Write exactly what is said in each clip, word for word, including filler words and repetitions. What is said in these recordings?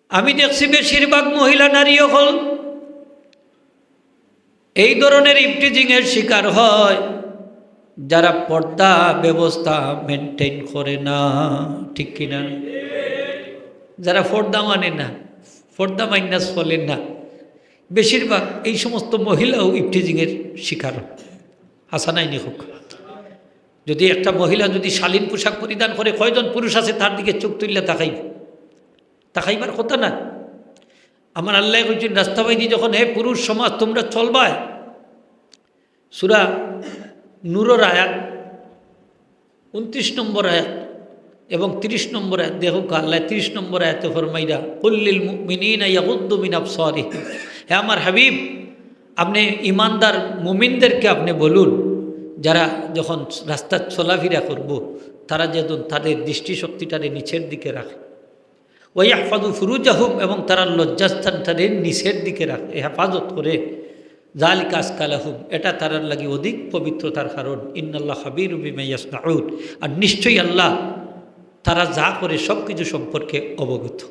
আমি দেখছি বেশিরভাগ মহিলা নারী অকল এই ধরনের ইভটিজিংয়ের শিকার হয়, যারা পর্দা ব্যবস্থা মেনটেইন করে না, ঠিক কিনা? যারা পর্দা মানে না, পর্দা মাইনা চলে না, বেশিরভাগ এই সমস্ত মহিলাও ইভটিজিংয়ের শিকার হয়। হাসানাইনি হোক। যদি একটা মহিলা যদি শালীন পোশাক পরিধান করে, কয়জন পুরুষ আছে তার দিকে চোখ তুললে তাকাইব? তাকাইবার কথা না। আমার আল্লাহ কইছেন, রাস্তাবাইদি যখন, হে পুরুষ সমাজ, তোমরা চলবায়, সূরা নূরর আয়াত, উনত্রিশ নম্বর আয়াত এবং ত্রিশ নম্বর আয়াত, দেখো আল্লাহ ত্রিশ নম্বর আয়াতে ফরমাইরা, "কুল্লিল মুমিনিনা ইয়াগুদ্দু মিন আবসারিহিম।" হে আমার হাবিব, আপনি ইমানদার মুমিনদেরকে আপনি বলুন, যারা যখন রাস্তাত চলাফিরা করব, তারা যেন তাদের দৃষ্টিশক্তিটারে নিচের দিকে রাখে। ওয়াহফাজু ফুরুজাহুম, এবং তারা লজ্জাস্থানটারে নিচের দিকে রাখে, হেফাজত করে। যালিকা আজকা লাহুম, এটা তারার লাগি অধিক পবিত্রতার কারণ। ইন্নাল্লাহ খাবীরুম বিমা ইয়াসনাউন, আর নিশ্চয়ই আল্লাহ তারা যা করে সব কিছু সম্পর্কে অবগত।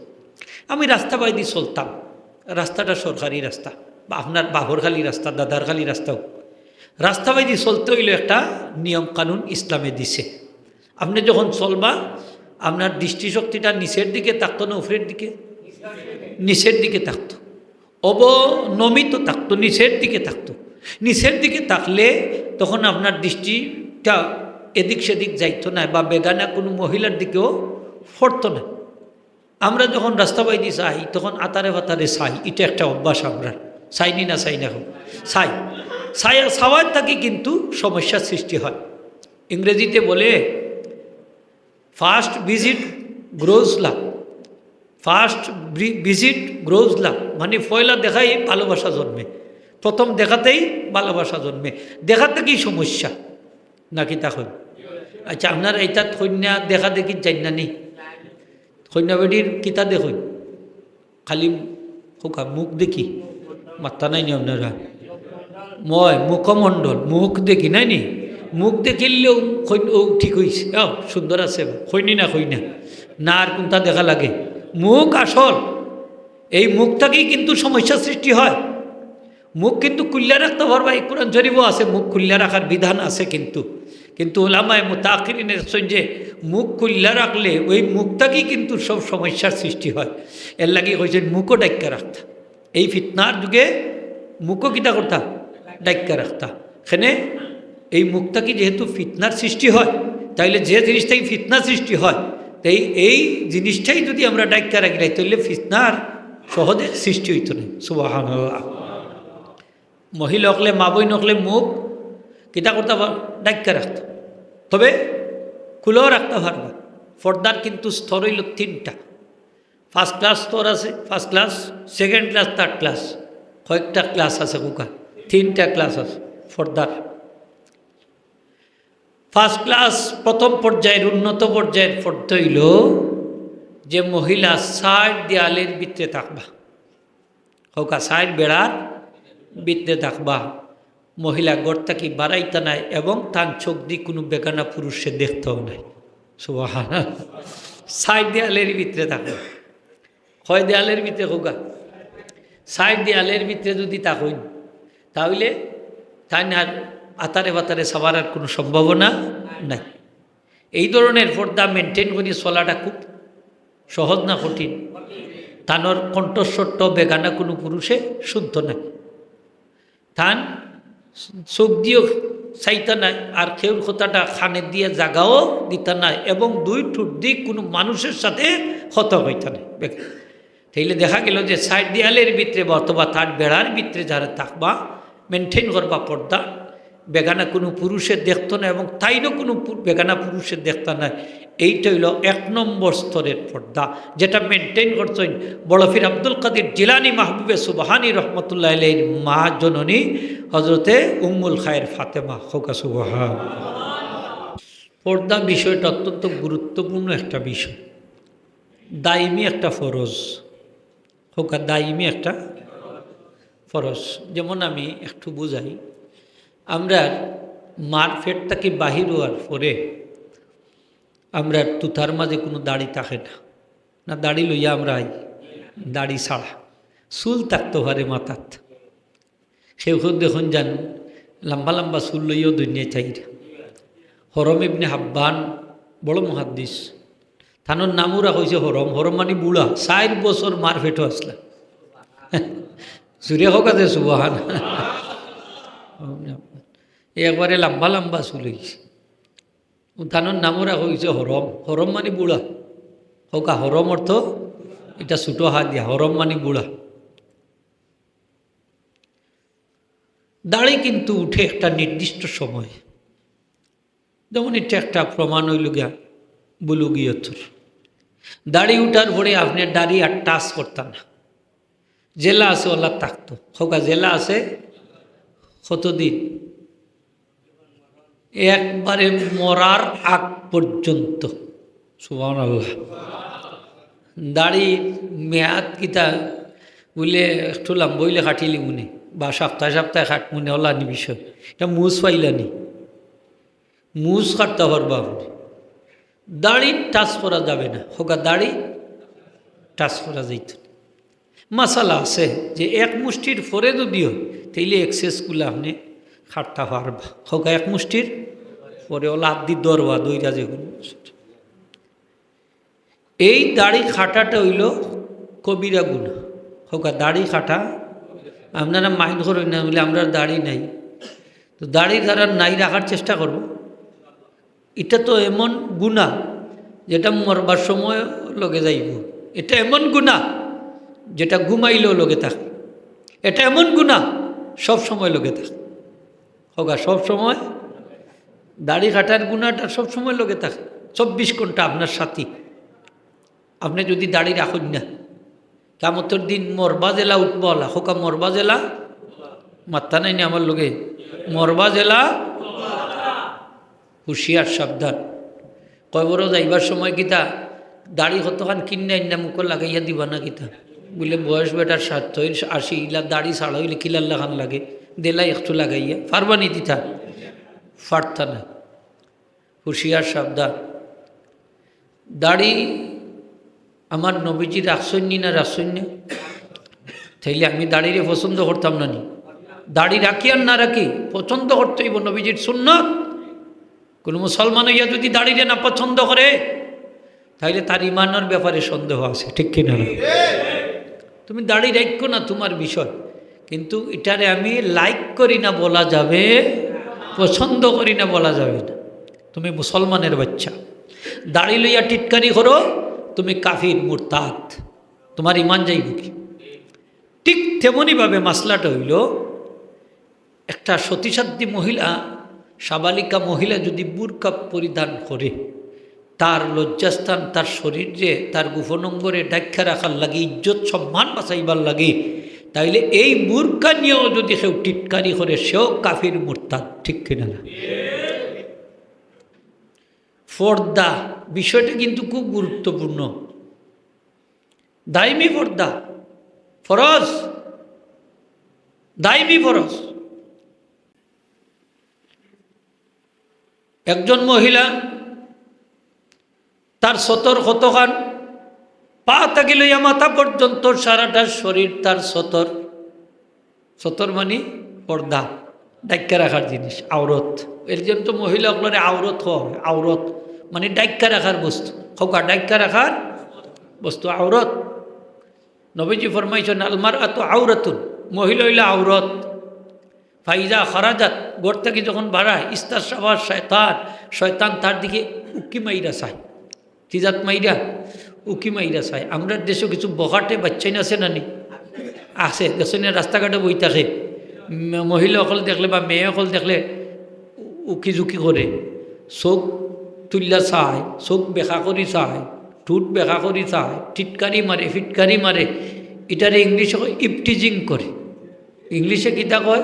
আমি রাস্তাবাইদি চলতাম, রাস্তাটা সরকারি রাস্তা, বা আপনার বাপর খালি রাস্তা, দাদার খালি রাস্তাও, রাস্তাবাইদি চলতে হইলে একটা নিয়ম কানুন ইসলামে দিছে। আপনি যখন চলবা, আপনার দৃষ্টিশক্তিটা নিচের দিকে থাকতো না উপরের দিকে? নিচের দিকে থাকতো, অবনমিত থাকতো, নিচের দিকে থাকতো। নিচের দিকে থাকলে তখন আপনার দৃষ্টিটা এদিক সেদিক যাইতো না, বা বেগানা কোনো মহিলার দিকেও পড়তো না। আমরা যখন রাস্তাবাইদি চাই, তখন আতারে ফাতারে চাই, এটা একটা অভ্যাস আমরা। চাইনি না চাই না? এখন চাই। চাই, চাওয়ার থাকি কিন্তু সমস্যার সৃষ্টি হয়। ইংরেজিতে বলে, "First visit grows love, first visit grows love", মানে পয়লা দেখাই ভালোবাসা জন্মে, প্রথম দেখাতেই ভালোবাসা জন্মে। দেখাতে কি সমস্যা? নাকি তা কইন? আচ্ছা, আপনার এইটা কইন্যা দেখা দেখি যাইন না নি? কইন্যা বেটির কিতা দেখইন? খালি খোকা মুখ দেখি, মাত্তা নাই নি আপনারা? ময় মুখমণ্ডল, মুখ দেখি নাই নি? মুখ দেখিলেও কইন, ও ঠিক হইছে, ও সুন্দর আছে, কইনি না কইনা? না, আর কোনটা দেখা লাগে? মুখ আসল। এই মুখ থাকি কিন্তু সমস্যা সৃষ্টি হয়। মুখ কিন্তু খুলিয়া রাখতে পারবা, এই কোরআন শরীফও আছে, মুখ খুলিয়া রাখার বিধান আছে কিন্তু। কিন্তু উলামায়ে মুতাআখিরিনে কইছইন যে মুখ খুলিয়া রাখলে ওই মুখ থাকি কিন্তু সব সমস্যার সৃষ্টি হয়। এর লাগি কইছইন মুখও ডাকিয়া রাখতা। এই ফিতনার যুগে মুখও কিতা করতা? ডাকিয়া রাখতা। এখানে এই মুখ থাকি যেহেতু ফিতনার সৃষ্টি হয়, তাইলে যে জিনিস থাকি ফিতনা সৃষ্টি হয়, তাই এই জিনিসটাই যদি আমরা ডাকিয়া রাখি নাই, তাইলে ফিতনার সহজে সৃষ্টি হইতো না। সুবহানাল্লাহ। মহিলা অকলে, মা বইন অকলে মুখ কিতা করতা পার-, ডাকিয়া রাখতা। তবে খুলেও রাখতা পারবা। পর্দার কিন্তু স্তর হইল তিনটা। ফার্স্ট ক্লাস স্তর আছে, first class, second class, third class. কয়েকটা ক্লাস আছে খোকা? তিনটা ক্লাস আছে পর্দার। ফার্স্ট ক্লাস, প্রথম পর্যায়ের, উন্নত পর্যায়ের পর্দা হইল যে মহিলা চাইর দেয়ালের ভিতরে থাকবা। খোকা, চাইর বেড়ার ভিতরে থাকবা। মহিলা ঘর থাকি বারাইতা নায় এবং তান চোখ দি কোনো বেগানা পুরুষে দেখতাও নাই। সুবহানাল্লাহ। চাইর দেয়ালের ভিতরে থাকবা। কয় দেয়ালের ভিতরে খোকা? চাইর দেয়ালের ভিতরে যদি থাকইন, তাহলে তাইন আর আতারে বাতারে চাওয়ার আর কোনো সম্ভাবনা নাই। এই ধরনের পর্দা মেনটেইন করি চলাটা খুব সহজ না কঠিন? তানর কণ্ঠস্বরটা বেগানা কোনো পুরুষে শুনতো না। তান চোখ দিও চাইতা নায়, আর কেউর কথাটা কানে দিয়া জাগাও দিতা নায়, এবং দুই ঠুট দি কোনো মানুষের সাথে কথা কইতা নায়। তাইলে দেখা গেল যে চাইর দেয়ালের ভিতরে বা অথবা তার বেড়ার ভিতরে যারা থাকবা, মেনটেইন করবা পর্দা, বেগানা কোনো পুরুষে দেখতো না এবং তাইরও কোনো পু-, বেগানা পুরুষে দেখতা না। এইটা হইল এক নম্বর স্তরের পর্দা, যেটা মেনটেইন করছেন বড় পীর আব্দুল কাদির জিলানী মাহবুবে সুবহানী রহমতুল্লাহ আলাইহির মা জননী হজরতে উম্মুল খায়ের ফাতেমা। খোকা সুবহান। পর্দা বিষয়টা অত্যন্ত গুরুত্বপূর্ণ একটা বিষয়, দায়মি একটা ফরজ। খোকা, দায়মি একটা ফরজ। যেমন আমি একটু বুঝাই, আমরা মার পেট থাকি বাহির হওয়ার পরে আমরা তুতার মাঝে কোনো দাড়ি থাকে না, না দাড়ি লইয়া আমরা আই? দাড়ি ছাড়া, চুল থাকতো পারে মাথাত। কেউ কেউ দেখইন যান, লম্বা লম্বা চুল লইয়াও দুনিয়াত আইরা। হরম ইবনে হাব্বান, বড় মুহাদ্দিস, তানর নামও রাখা অইছে হরম। হরম মানি বুড়া, চাইর বছর মার পেটো আছলা। জুরে কউক্কা তে সুবহান। একবারে লম্বা লম্বা চুল অইছে। তানর নামও রাখা অইছে হরম। হরম মানি বুড়া। কউক্কা, হরম অর্থ ইটা ছোট হা দিয়া, হরম মানি বুড়া। দাড়ি কিন্তু উঠে একটা নির্দিষ্ট সময়, যেমন ইটা একটা প্রমাণ অইলো গিয়া বুলুগিয়তর। দাড়ি উঠার পরে আপনে দাড়ি আর টাচ করতা না, যেলা আছে ওলা থাকতো। কউক্কা, যেলা আছে কতদিন? একবারে মরার আগ পর্যন্ত। সুবহানাল্লাহ। দাড়ির মেয়াদ কিতা? বুলে একটু লম্বা অইলে কাটিলিমুনে, বা সপ্তাহে সপ্তাহে কাটমুনে, ওলানি বিষয়। ইটা মুছ পাইলানি, মুছ কাটতা পারবা আপনে। দাড়ি টাচ করা যাবে না, কউক্কা, দাড়ি টাচ করা যাইতো না। মাসালা আছে যে এক মুষ্টির পরে যদি হয়, তাইলে এক্সেসগুলা আপনে কাটতা পারবা। কউক্কা, এক মুষ্টির পরে ওলা আত দি ধরবা, ধইরা যেগুলো। এই দাড়ি কাটাটা অইলো কবিরা গুনা। কউক্কা, দাড়ি কাটা, আপনারা মাইন্ড করইন না, বুলে আমরার দাড়ি নাই। তো দাড়ি যারার নাই, রাখার চেষ্টা করবো। ইটা তো এমন গুনা যেটা মরবার সময় লগে যাইবো। ইটা এমন গুনা যেটা ঘুমাইলেও লগে থাকে। ইটা এমন গুনা সব সময় লগে থাকে। কউক্কা, সব সময় দাড়ি কাটার গুনাটা সব সময় লগে থাকে, চব্বিশ ঘন্টা আপনার সাথী। আপনে যদি দাড়ি রাখইন না, কিয়ামতর দিন মরবা যেলা উঠবা ওলা, কউক্কা, মরবা যেলা, মাতইন না নি আমার লগে, মরবা যেলা, হুঁশিয়ার সাবধান। কবরো যাইবার সময় কিতা দাড়ি কতখান কিন্না আইন্না মুখো লাগাইয়া দিবা না কিতা? বুলে বয়স বেটার ষাট, আশি, ইলা দাড়ি ছাড়া অইলে কিলার লাখান লাগে, দেলা একটু লাগাইয়া, পারবা নি দিতা? পারতা না। হুঁশিয়ার সাবধান। দাড়ি আমার নবীজি রাখছইন নি না রাখছইন না? তাইলে আমি দাড়িরে পছন্দ করতাম না নি? দাড়ি রাখি আর না রাখি, পছন্দ করতে অইবো, নবীজির সুন্নত। কোনো মুসলমান অইয়া যদি দাড়িরে না পছন্দ করে, তাইলে তার ইমানর ব্যাপারে সন্দেহ আছে, ঠিক কি না? তুমি দাড়ি রাখো না, তুমার বিষয়, কিন্তু ইটারে আমি লাইক করি না বলা যাবে, পছন্দ করি না বলা যাবে না। তুমি মুসলমানের বাচ্চা, দাড়ি লইয়া টিটকারি করো, তুমি কাফির, মুরতাদ, তুমার ইমান যাইবো কি? ঠিক তেমনি ভাবে মাসলাটা অইলো, একটা সতীসাধ্বী মহিলা, সাবালিকা মহিলা যদি বুরকা পরিধান করে, তার লজ্জাস্থান, তার শরীররে, তার গোপন অঙ্গরে ঢাইক্কা রাখার লাগি, ইজ্জত সম্মান বাঁচাইবার লাগি, তাইলে এই বুরকা নিয়াও যদি কেউ টিটকারি করে, সেও কাফির, মুরতাদ, ঠিক কি না? পর্দা বিষয়টা কিন্তু খুব গুরুত্বপূর্ণ। দাইমি পর্দা ফরজ, দাইমি ফরজ। একজন মহিলা, তার সতর কতখান, পা থাকি লইয়া মাথা পর্যন্ত সারাটা শরীর তার সতর। সতর মানি পর্দা, ঢাইক্কা রাখার জিনিস, আওরত। এর জন্য তো মহিলা অকলরে আওরত কওয়া হয়। আওরত মানি ঢাইক্কা রাখার বস্তু। কউক্কা, ঢাইক্কা রাখার বস্তু আওরত। নবীজি ফরমাইছইন, "আল মারআতু আওরাতুন", মহিলা অইলা আওরত। "ফাইজা খারাজাত", ঘর থাকি যখন বারায়, "ইস্তাশরাফা শাইতান", শয়তান তার দিকে উকি মাইরা চায়। কি জাত মাইরা? উকি মাইরা চায়। আমরার দেশো কিছু বখাটে বাইচ্চাইন আছে না নি? আছে, দেখছইন না, রাস্তাঘাটো বই থাকে। ম-, মহিলা অকল দেখলে বা মেয়ে অকল দেখলে উ-, উকি ঝুঁকি করে, চউখ তুল্লা চায়, চউখ বেকা করি চায়, ঠুট বেকা করি চায়, টিটকারি মারে, ফিটকারি মারে। ইটারে ইংলিশে কয় ইভটিজিং করে। ইংলিশে কিতা কয়?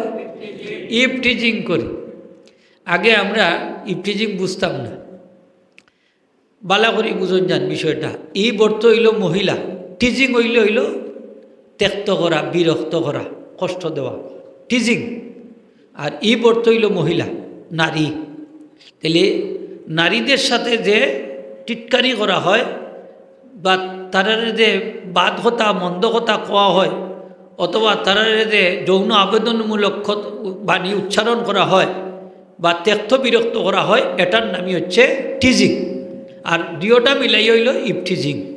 ইভটিজিং করে। আগে আমরা ইভটিজিং বুঝতাম না। বালা করি বুঝইন যান বিষয়টা। ইভ অর্থ অইলো মহিলা, টিজিং অইলে অইলো ত্যক্ত করা, বিরক্ত করা, কষ্ট দেওয়া, টিজিং। আর ইভ অর্থ অইলো মহিলা, নারী। তাইলে নারীদের সাথে যে টিটকারি করা হয়, বা তারারে যে বাদ কথা, মন্দ কথা কওয়া হয়, অথবা তারারে যে যৌন আবেদনমূলক খত-, বাণী উচ্চারণ করা হয়, বা ত্যক্ত বিরক্ত করা হয়, এটার নামই হচ্ছে টিজিং। আর দুইওটা মিলাইয়া হইল ইভটিজিং।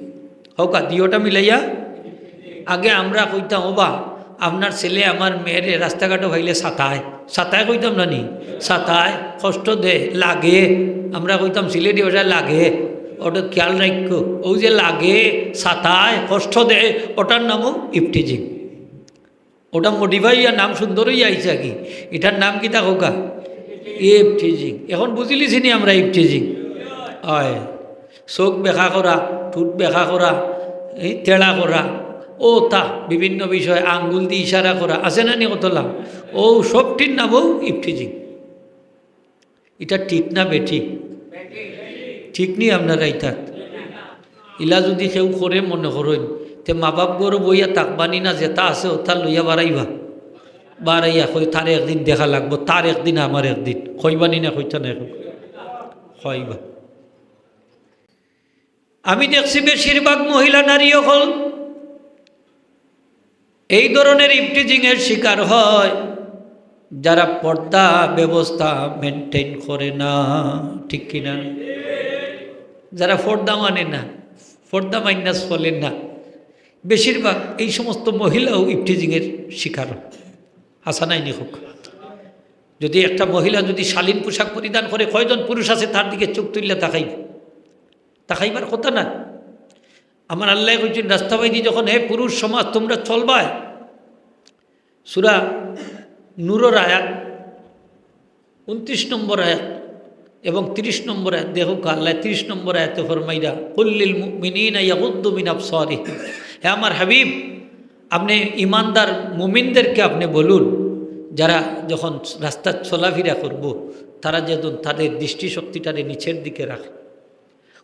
হউকা, দুইওটা মিলাইয়া। আগে আমরা কইতাম, "ওবা, আপনার ছেলে আমার মেয়েরে রাস্তাঘাটো পাইলে সাতায়।" সাতায় কইতাম না নি? সাতায়, কষ্ট দেয়, লাগে। আমরা কইতাম সিলেটি ভাষায় লাগে। ওটা খেয়াল রাখো, ওই যে লাগে, সাতায়, কষ্ট দেয়, ওটার নামও ইভটিজিং। ওটা modify হইয়া নাম সুন্দর হইয়া আইছে আর কি। এটার নাম কিতা কউকা? ইভটিজিং। এখন বুঝিলিছি নি আমরা ইভটিজিং? হয়। চোখ বেকা করা, ঠুট বেকা করা, এই তেড়া করা, ও তা বিভিন্ন বিষয়ে আঙ্গুল দি ইশারা করা, আছে না নি কতলা? ও সবটির নামও ইভটিজিং। এটা ঠিক না বেঠিক? ঠিক নি আপনারা ইতাত? ইলা যদি কেউ করে মনে করইন, তে মা বাপ ঘরো বইয়া থাকবানি না, যেটা আছে ওটা লইয়া বাড়াইবা। বাড়াইয়া কই, "তার একদিন দেখা লাগবো, তার একদিন আমার একদিন।" কইবানি না, কইতা না এখন? কইবা। আমি দেখছি বেশিরভাগ মহিলা নারী অকল এই ধরনের ইভটিজিং এর শিকার হয়, যারা পর্দা ব্যবস্থা maintain করে না, ঠিক কি না? যারা পর্দা মানে না, পর্দা মাইনা চলে না, বেশিরভাগ এই সমস্ত মহিলাও ইভটিজিং এর শিকার হয়। হাসানাই নিখুক। যদি একটা মহিলা যদি শালীন পোশাক পরিধান করে, কয়জন পুরুষ আছে তার দিকে চোখ তুললে তাকাইবে? তাকাইবার কথা না। আমার আল্লাহ কইছেন, রাস্তাবাইদি যখন, হে পুরুষ সমাজ, তোমরা চলবায়, সূরা নূরর আয়াত, ঊনত্রিশ নম্বর আয়াত এবং ত্রিশ নম্বর আয়াত, দেখউক্কা, আল্লাহ ত্রিশ নম্বর আয়াতে ফরমাইরা, "কুল্লিল মুমিনিনা ইয়াগুদ্দু মিন আবসারিহিম।" হে আমার হাবিব, আপনি ইমানদার মুমিনদেরকে আপনি বলুন, যারা যখন রাস্তাত চলাফিরা করবো, তারা যেন তাদের দৃষ্টিশক্তিটারে নিচের দিকে রাখে।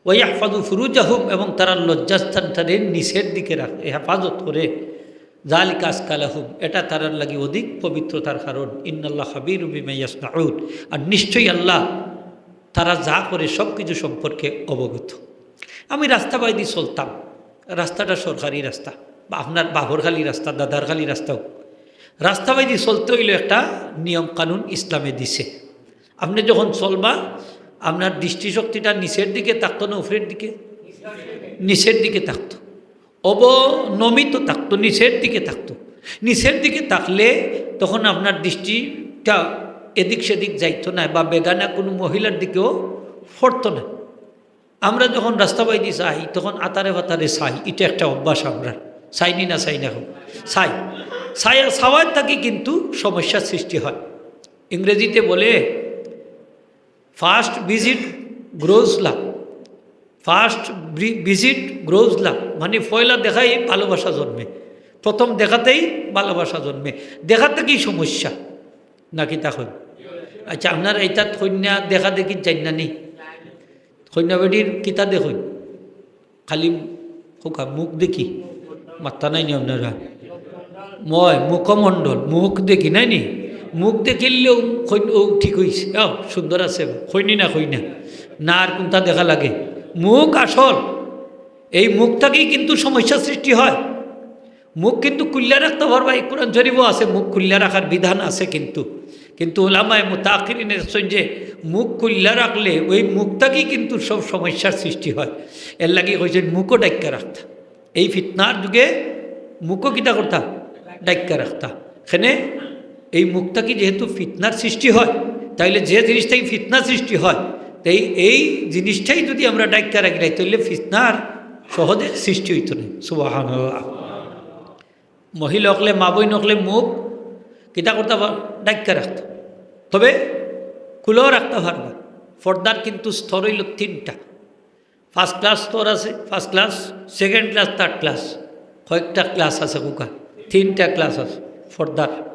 ওয়াহফাজু ফুরুজাহুম, এবং তারা লজ্জাস্থানটারে নিচের দিকে রাখে, হেফাজত করে। যালিকা আজকা লাহুম, এটা তারার লাগি অধিক পবিত্রতার কারণ। ইন্নাল্লাহা খাবীরুম বিমা ইয়াসনাউন, আর নিশ্চয়ই আল্লাহ তারা যা করে সব কিছু সম্পর্কে অবগত। আমি রাস্তাবাইদি চলতাম, রাস্তাটা সরকারি রাস্তা, বা আপনার বাপর খালি রাস্তা, দাদার খালি রাস্তা হোক, রাস্তাবাইদি চলতে হইলে একটা নিয়ম কানুন ইসলামে দিছে। আপনি যখন চলবা, আপনার দৃষ্টিশক্তিটা নিচের দিকে থাকতো না উপরের দিকে? নিচের দিকে থাকতো। অবনমিত থাকতো, নিচের দিকে থাকতো। নিচের দিকে থাকলে তখন আপনার দৃষ্টিটা এদিক সেদিক যাইতো না, বা বেগানা কোনো মহিলার দিকেও পড়তো না। আমরা যখন রাস্তাবাইদি চাই, তখন আতারে ফাতারে চাই, এটা একটা অভ্যাস আমরা। চাইনি না, চাই না এখন? চাই। চাই, চাওয়ার থাকি কিন্তু সমস্যার সৃষ্টি হয়। ইংরেজিতে বলে, "First visit grows love, first visit grows love", মানে পয়লা দেখাই ভালোবাসা জন্মে, প্রথম দেখাতেই ভালোবাসা জন্মে। দেখা থাকি সমস্যা, নাকি তা হয়? আচ্ছা, আপনার এইটাত কইন্যা দেখা দেখি যাইন না নি? কইন্যা বেটির কিতা দেখইন? খালি খোকা মুখ দেখি, মাত্তা নাই নি আপনারা? ময় মুখমণ্ডল, মুখ দেখি নাই নি? মুখ দেখিলেও কইন-, ও ঠিক হইছে, ও সুন্দর আছে, কইনি না, কই না। না, আর কোনটা দেখা লাগে? মুখ আসল। এই মুখ থাকি কিন্তু সমস্যা সৃষ্টি হয়। মুখ কিন্তু খুলিয়া রাখতে পারবা, এই কোরআন শরীফও আছে, মুখ খুলিয়া রাখার বিধান আছে কিন্তু। কিন্তু উলামায়ে মুতাআখিরিনে দেখছেন যে মুখ খুলিয়া রাখলে ওই মুখ থাকি কিন্তু সব সমস্যার সৃষ্টি হয়। এর লাগি কইছেন মুখও ডাইক্কা রাখতা। এই ফিতনার যুগে মুখও কিতা করতা? ডাইক্কা রাখতা। এখানে এই মুখ থাকি যেহেতু ফিতনার সৃষ্টি হয়, তাইলে যে জিনিস থাকি ফিতনা সৃষ্টি হয়, তাই এই জিনিসটাই যদি আমরা ডাইক্কা রাখি নাই, তাইলে ফিতনার সহজে সৃষ্টি হইতো না। সুবহানাল্লাহ। মহিলা হকলে, মা বইন হকলে মুখ কিতা করতা পার-, ডাইক্কা রাখতা, তবে খুলেও রাখতা পারবা। পর্দার কিন্তু স্তর হইল তিনটা। ফার্স্ট ক্লাস স্তর আছে, first class, second class, third class, কয়েকটা ক্লাস আছে খোকা, তিনটা ক্লাস আছে পর্দার।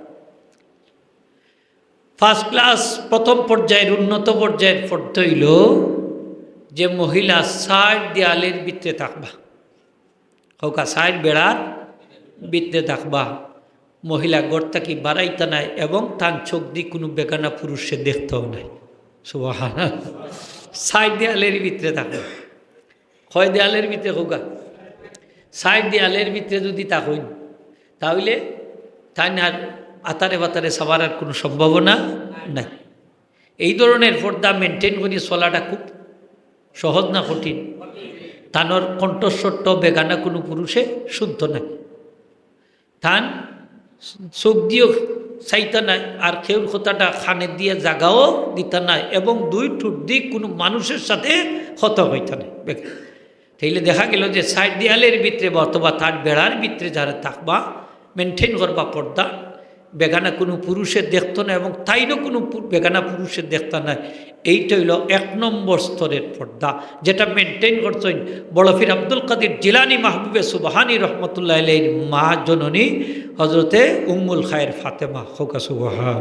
ফার্স্ট ক্লাস, প্রথম পর্যায়ের, উন্নত পর্যায়ের পর্দা হইল যে মহিলা চাইর দেয়ালের ভিতরে থাকবা, খোকা, চাইর বেড়ার ভিতরে থাকবা। মহিলা ঘর থাকি বারাইতা নাই এবং তান চোখ দি কোনো বেগানা পুরুষে দেখতাও নাই। সুবহানাল্লাহ। চাইর দেয়ালের ভিতরে থাকবা। কয় দেয়ালের ভিতরে খোকা? চাইর দেয়ালর ভিতরে যুদি থাকইন, তা অইলে তাইন আর আতারে বাতারে চাওয়ার আর কুনু সম্ভাবনা নাই। এই ধরনের পর্দা maintain করি চলাটা খুব সহজ না কঠিন? তানর কণ্ঠস্বরটা বেগানা কুনু পুরুষে শুনতো নায়। তান চউখ দিও চাইতা নায়, আর কেউর কথাটা কানে দিয়া জাগাও দিতা নায়, এবং দুই ঠুট দি কুনু মানুষর সাথে কথা কইতা নায়। তাইলে দেখা গেল যে চাইর দেয়ালর ভিতরে বা অথবা তার বেড়ার ভিতরে যারা থাকবা, maintain করবা পর্দা, বেগানা কুনু পুরুষে দেখতো না এবং তাইনও কুনু পু-, বেগানা পুরুষে দেখতা না। এইটা অইলো এক নম্বর স্তরের পর্দা, যেটা maintain করছইন বড় পীর আব্দুল কাদির জিলানী মাহবুবে সুবহানী রহমতুল্লাহ আলাইহির মা জননী হজরতে উম্মুল খায়ের ফাতেমা। কউক্কা সুবহান।